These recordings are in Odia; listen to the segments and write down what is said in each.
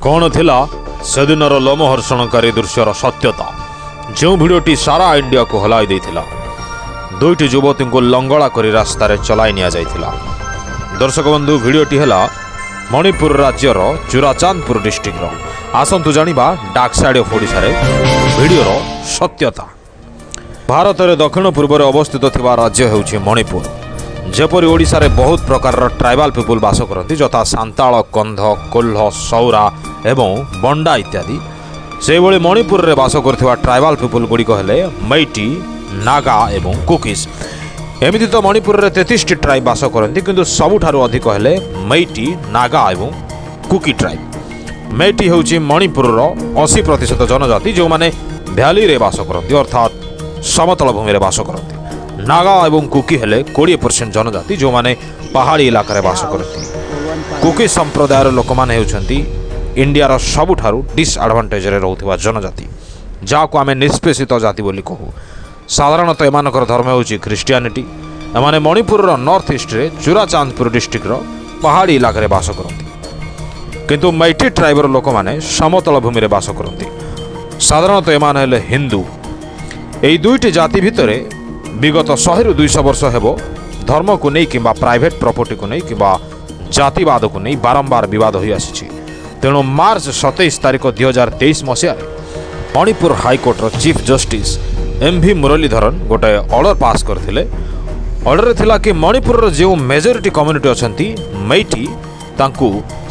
କ'ଣ ଥିଲା ସେଦିନର ଲୋମହର୍ଷଣକାରୀ ଦୃଶ୍ୟର ସତ୍ୟତା, ଯେଉଁ ଭିଡ଼ିଓଟି ସାରା ଇଣ୍ଡିଆକୁ ହଲାଇ ଦେଇଥିଲା? ଦୁଇଟି ଯୁବତୀଙ୍କୁ ଲଙ୍ଗଳା କରି ରାସ୍ତାରେ ଚଲାଇ ନିଆଯାଇଥିଲା। ଦର୍ଶକ ବନ୍ଧୁ, ଭିଡ଼ିଓଟି ହେଲା ମଣିପୁର ରାଜ୍ୟର ଚୁରାଚାନ୍ଦପୁର ଡିଷ୍ଟ୍ରିକ୍ଟର। ଆସନ୍ତୁ ଜାଣିବା ଡାର୍କ ସାଇଡ୍ ଅଫ୍ ଓଡ଼ିଶାରେ ଭିଡ଼ିଓର ସତ୍ୟତା। ଭାରତରେ ଦକ୍ଷିଣ ପୂର୍ବରେ ଅବସ୍ଥିତ ଥିବା ରାଜ୍ୟ ହେଉଛି ମଣିପୁର। ଯେପରି ଓଡ଼ିଶାରେ ବହୁତ ପ୍ରକାରର ଟ୍ରାଇବାଲ ପିପୁଲ ବାସ କରନ୍ତି, ଯଥା ସାନ୍ତାଳ, କନ୍ଧ, କୋଲ୍ହ, ସୌରା ଏବଂ ବଣ୍ଡା ଇତ୍ୟାଦି, ସେହିଭଳି ମଣିପୁରରେ ବାସ କରୁଥିବା ଟ୍ରାଇବାଲ ପିପୁଲ ଗୁଡ଼ିକ ହେଲେ ମୈଟି, ନାଗା ଏବଂ କୁକିସ୍। ଏମିତି ତ ମଣିପୁରରେ 33ଟି ଟ୍ରାଇବ୍ ବାସ କରନ୍ତି, କିନ୍ତୁ ସବୁଠାରୁ ଅଧିକ ହେଲେ ମୈଟି, ନାଗା ଏବଂ କୁକି ଟ୍ରାଇବ୍। ମୈଟି ହେଉଛି ମଣିପୁରର 80% ଜନଜାତି, ଯେଉଁମାନେ ଭ୍ୟାଲିରେ ବାସ କରନ୍ତି, ଅର୍ଥାତ୍ ସମତଳ ଭୂମିରେ ବାସ କରନ୍ତି। ନାଗା ଏବଂ କୁକି ହେଲେ 20% ଜନଜାତି, ଯେଉଁମାନେ ପାହାଡ଼ି ଇଲାକାରେ ବାସ କରନ୍ତି। କୁକି ସମ୍ପ୍ରଦାୟର ଲୋକମାନେ ହେଉଛନ୍ତି ଇଣ୍ଡିଆର ସବୁଠାରୁ ଡିସଆଡ଼ଭାଣ୍ଟେଜରେ ରହୁଥିବା ଜନଜାତି, ଯାହାକୁ ଆମେ ନିଷ୍ପେଷିତ ଜାତି ବୋଲି କହୁ। ସାଧାରଣତଃ ଏମାନଙ୍କର ଧର୍ମ ହେଉଛି ଖ୍ରୀଷ୍ଟିଆନିଟି। ଏମାନେ ମଣିପୁରର ନର୍ଥ ଇଷ୍ଟରେ ଚୁରାଚାନ୍ଦପୁର ଡିଷ୍ଟ୍ରିକ୍ଟର ପାହାଡ଼ି ଇଲାକାରେ ବାସ କରନ୍ତି, କିନ୍ତୁ ମୈଟି ଟ୍ରାଇବର ଲୋକମାନେ ସମତଳ ଭୂମିରେ ବାସ କରନ୍ତି। ସାଧାରଣତଃ ଏମାନେ ହେଲେ ହିନ୍ଦୁ। ଏହି ଦୁଇଟି ଜାତି ଭିତରେ ବିଗତ 100ରୁ 200 ବର୍ଷ ହେବ ଧର୍ମକୁ ନେଇ କିମ୍ବା ପ୍ରାଇଭେଟ୍ ପ୍ରପର୍ଟିକୁ ନେଇ କିମ୍ବା ଜାତିବାଦକୁ ନେଇ ବାରମ୍ବାର ବିବାଦ ହୋଇଆସିଛି। ତେଣୁ ମାର୍ଚ୍ଚ 27 ତାରିଖ 2023 ମସିହାରେ ମଣିପୁର ହାଇକୋର୍ଟର chief justice M V Muralidharan ଗୋଟାଏ ଅର୍ଡ଼ର ପାସ୍ କରିଥିଲେ। ଅର୍ଡ଼ରରେ ଥିଲା କି ମଣିପୁରର ଯେଉଁ ମେଜରିଟି କମ୍ୟୁନିଟି ଅଛନ୍ତି ମୈଟି, ତାଙ୍କୁ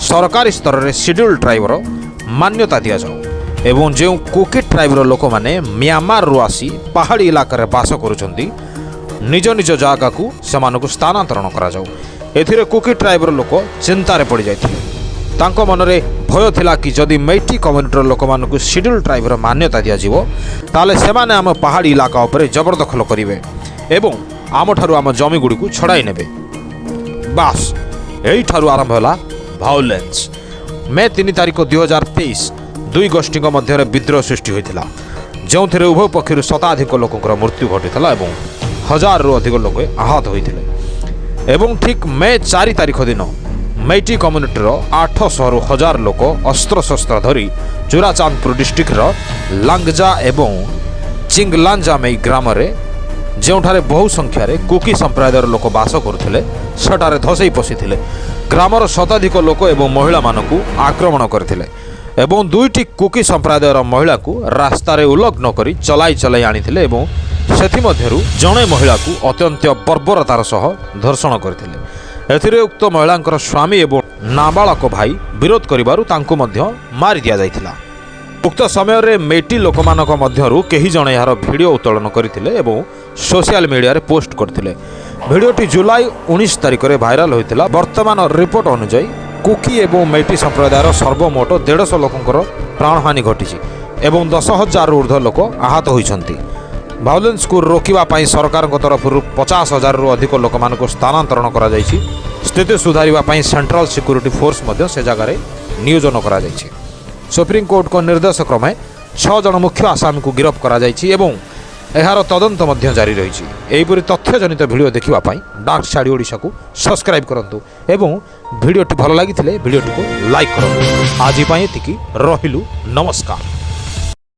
ସରକାରୀ ସ୍ତରରେ ସିଡ୍ୟୁଲ୍ ଟ୍ରାଇବ୍ର ମାନ୍ୟତା ଦିଆଯାଉ ଏବଂ ଯେଉଁ କୁକି ଟ୍ରାଇବ୍ର ଲୋକମାନେ ମିଆଁମାରରୁ ଆସି ପାହାଡ଼ି ଇଲାକାରେ ବାସ କରୁଛନ୍ତି, ନିଜ ନିଜ ଜାଗାକୁ ସେମାନଙ୍କୁ ସ୍ଥାନାନ୍ତରଣ କରାଯାଉ। ଏଥିରେ କୁକି ଟ୍ରାଇବ୍ର ଲୋକ ଚିନ୍ତାରେ ପଡ଼ିଯାଇଥିଲେ। ତାଙ୍କ ମନରେ ଭୟ ଥିଲା କି ଯଦି ମୈଟି କମ୍ୟୁନିଟିର ଲୋକମାନଙ୍କୁ ସିଡ୍ୟୁଲ୍ ଟ୍ରାଇବ୍ର ମାନ୍ୟତା ଦିଆଯିବ, ତାହେଲେ ସେମାନେ ଆମ ପାହାଡ଼ି ଇଲାକା ଉପରେ ଜବରଦଖଲ କରିବେ ଏବଂ ଆମଠାରୁ ଆମ ଜମିଗୁଡ଼ିକୁ ଛଡ଼ାଇ ନେବେ। ବାସ୍, ଏଇଠାରୁ ଆରମ୍ଭ ହେଲା ଭାଓଲେନ୍ସ। ମେ 3 ତାରିଖ 2023 ଦୁଇ ଗୋଷ୍ଠୀଙ୍କ ମଧ୍ୟରେ ବିଦ୍ରୋହ ସୃଷ୍ଟି ହୋଇଥିଲା, ଯେଉଁଥିରେ ଉଭୟ ପକ୍ଷରୁ ଶତାଧିକ ଲୋକଙ୍କର ମୃତ୍ୟୁ ଘଟିଥିଲା ଏବଂ ହଜାରରୁ ଅଧିକ ଲୋକ ଆହତ ହୋଇଥିଲେ। ଏବଂ ଠିକ୍ ମେ 4 ତାରିଖ ଦିନ ମୈଟି କମ୍ୟୁନିଟିର 800ରୁ 1000 ଲୋକ ଅସ୍ତ୍ରଶସ୍ତ୍ର ଧରି ଚୁରାଚାନ୍ଦପୁର ଡିଷ୍ଟ୍ରିକ୍ଟର ଲାଙ୍ଗଜା ଏବଂ ଚିଙ୍ଗଲାଞ୍ଜାମେଇ ଗ୍ରାମରେ, ଯେଉଁଠାରେ ବହୁ ସଂଖ୍ୟାରେ କୁକି ସମ୍ପ୍ରଦାୟର ଲୋକ ବାସ କରୁଥିଲେ, ସେଠାରେ ଧସେଇ ପଶିଥିଲେ। ଗ୍ରାମର ଶତାଧିକ ଲୋକ ଏବଂ ମହିଳାମାନଙ୍କୁ ଆକ୍ରମଣ କରିଥିଲେ ଏବଂ ଦୁଇଟି କୁକି ସମ୍ପ୍ରଦାୟର ମହିଳାଙ୍କୁ ରାସ୍ତାରେ ଉଲଗ୍ନ କରି ଚଲାଇ ଚଲାଇ ଆଣିଥିଲେ ଏବଂ ସେଥିମଧ୍ୟରୁ ଜଣେ ମହିଳାକୁ ଅତ୍ୟନ୍ତ ବର୍ବରତାର ସହ ଧର୍ଷଣ କରିଥିଲେ। ଏଥିରେ ଉକ୍ତ ମହିଳାଙ୍କର ସ୍ୱାମୀ ଏବଂ ନାବାଳକ ଭାଇ ବିରୋଧ କରିବାରୁ ତାଙ୍କୁ ମଧ୍ୟ ମାରି ଦିଆଯାଇଥିଲା। ଉକ୍ତ ସମୟରେ ମେଟି ଲୋକମାନଙ୍କ ମଧ୍ୟରୁ କେହି ଜଣେ ଏହାର ଭିଡ଼ିଓ ଉତ୍ତୋଳନ କରିଥିଲେ ଏବଂ ସୋସିଆଲ ମିଡ଼ିଆରେ ପୋଷ୍ଟ କରିଥିଲେ। ଭିଡ଼ିଓଟି ଜୁଲାଇ 19 ତାରିଖରେ ଭାଇରାଲ ହୋଇଥିଲା। ବର୍ତ୍ତମାନ ରିପୋର୍ଟ ଅନୁଯାୟୀ କୁକି ଏବଂ ମେଟି ସମ୍ପ୍ରଦାୟର ସର୍ବମୋଟ 150 ଲୋକଙ୍କର ପ୍ରାଣହାନି ଘଟିଛି ଏବଂ 10,000ରୁ ଉର୍ଦ୍ଧ୍ୱ ଲୋକ ଆହତ ହୋଇଛନ୍ତି। ଭାଓଲେନ୍ସକୁ ରୋକିବା ପାଇଁ ସରକାରଙ୍କ ତରଫରୁ 50,000ରୁ ଅଧିକ ଲୋକମାନଙ୍କୁ ସ୍ଥାନାନ୍ତରଣ କରାଯାଇଛି। ସ୍ଥିତି ସୁଧାରିବା ପାଇଁ ସେଣ୍ଟ୍ରାଲ ସିକ୍ୟୁରିଟି ଫୋର୍ସ ମଧ୍ୟ ସେ ଜାଗାରେ ନିୟୋଜନ କରାଯାଇଛି। ସୁପ୍ରିମକୋର୍ଟଙ୍କ ନିର୍ଦ୍ଦେଶ କ୍ରମେ ଛଅ ଜଣ ମୁଖ୍ୟ ଆସାମୀକୁ ଗିରଫ କରାଯାଇଛି ଏବଂ ଏହାର ତଦନ୍ତ ମଧ୍ୟ ଜାରି ରହିଛି। ଏହିପରି ତଥ୍ୟଜନିତ ଭିଡ଼ିଓ ଦେଖିବା ପାଇଁ ଡାର୍କ ସାଇଡ୍ ଓଡ଼ିଶାକୁ ସବସ୍କ୍ରାଇବ୍ କରନ୍ତୁ ଏବଂ ଭିଡ଼ିଓଟି ଭଲ ଲାଗିଥିଲେ ଭିଡ଼ିଓଟିକୁ ଲାଇକ୍ କରନ୍ତୁ। ଆଜି ପାଇଁ ଏତିକି ରହିଲୁ। ନମସ୍କାର।